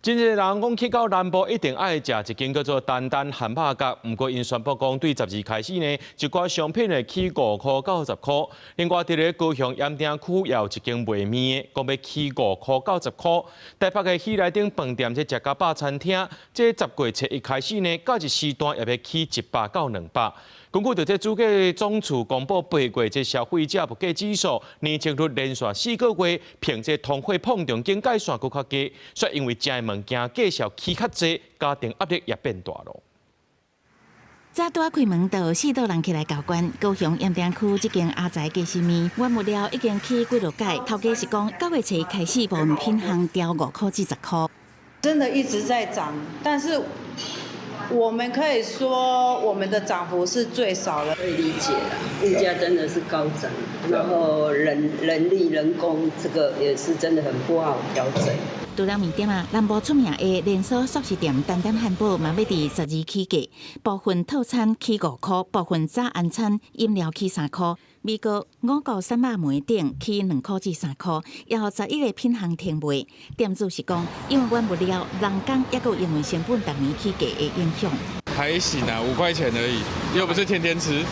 真濟人講去到南部一定愛食一間叫做丹丹漢堡角，毋過𪜶宣布講對12開始呢，一寡商品會起5塊到10塊。另外，佇咧高雄鹽埕區也有一間賣麵的，講欲起5塊到10塊。台北的喜來登飯店這食較飽餐廳，這10月初一開始呢，假日時段也欲起100到200。根據著這主計總處公布8月這消費者物價指數年增率連續4個月，憑這通貨膨脹警戒線閣較低，所以因為食的物件價數起較濟，家庭壓力也變大囉。早拄仔開門，就四桌人起來交關。高雄鹽埕區這間阿財雞絲麵，原物料已經起幾落擺，頭家是講9月初一開始，部分品項調5塊至10塊。真的一直在漲，但是我們可以說我們的漲幅是最少的。可以理解啦，物價真的是高漲，然後人力人工這個也是真的很不好調整。除了麵店啊，南部出名的連鎖速食店丹丹漢堡嘛欲佇12起價，部分套餐起5塊，部分早晚餐飲料起3塊。美國五穀三肉糜等起2塊至3塊，也予11個品項停賣。店主是講，因為原物料、人工，抑閣有營運成本逐年起價的影響。還行啊，5塊錢而已，又不是天天吃。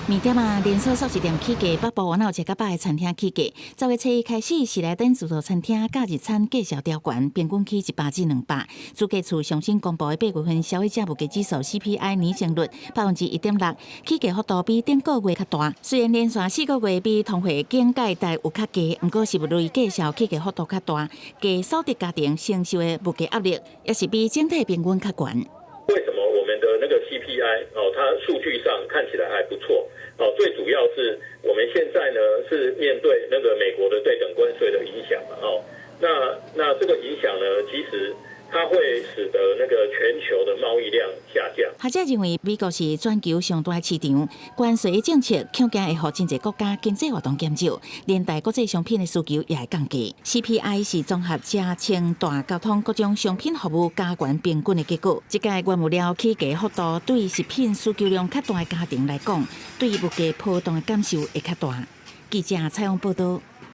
麵店啊，連鎖速食店起價，北部若有食較飽的餐廳起價。10月初一開始，喜來登自助餐廳假日餐價數調懸，平均起100至200。主計處上新公布的8月份消費者物價指數 CPI 年增率1.6%，起價幅度比頂個月較大。雖然連續4個月比通貨警戒帶有較低，毋過食物類價數起價幅度較大，低所得家庭承受的物價壓力，也是比整體平均較懸。為什麼我們的那個 CPI 哦，它數據上看起來還不錯哦，最主要是我們現在呢是面對那個美國的對等關稅的影響嘛哦，那這個影響呢，其實它會使得那個全球的貿易量下降。學者認為，美國是全球上大市場，關稅的政策恐驚會予真濟國家經濟活動減少，連帶國際商品的需求也會降低。CPI 是綜合食、穿、住、交通各種商品服務加權平均的結果。這屆原物料起價幅度對食品需求量較大的家庭來講，對物價波動的感受會較大。記者採訪報導。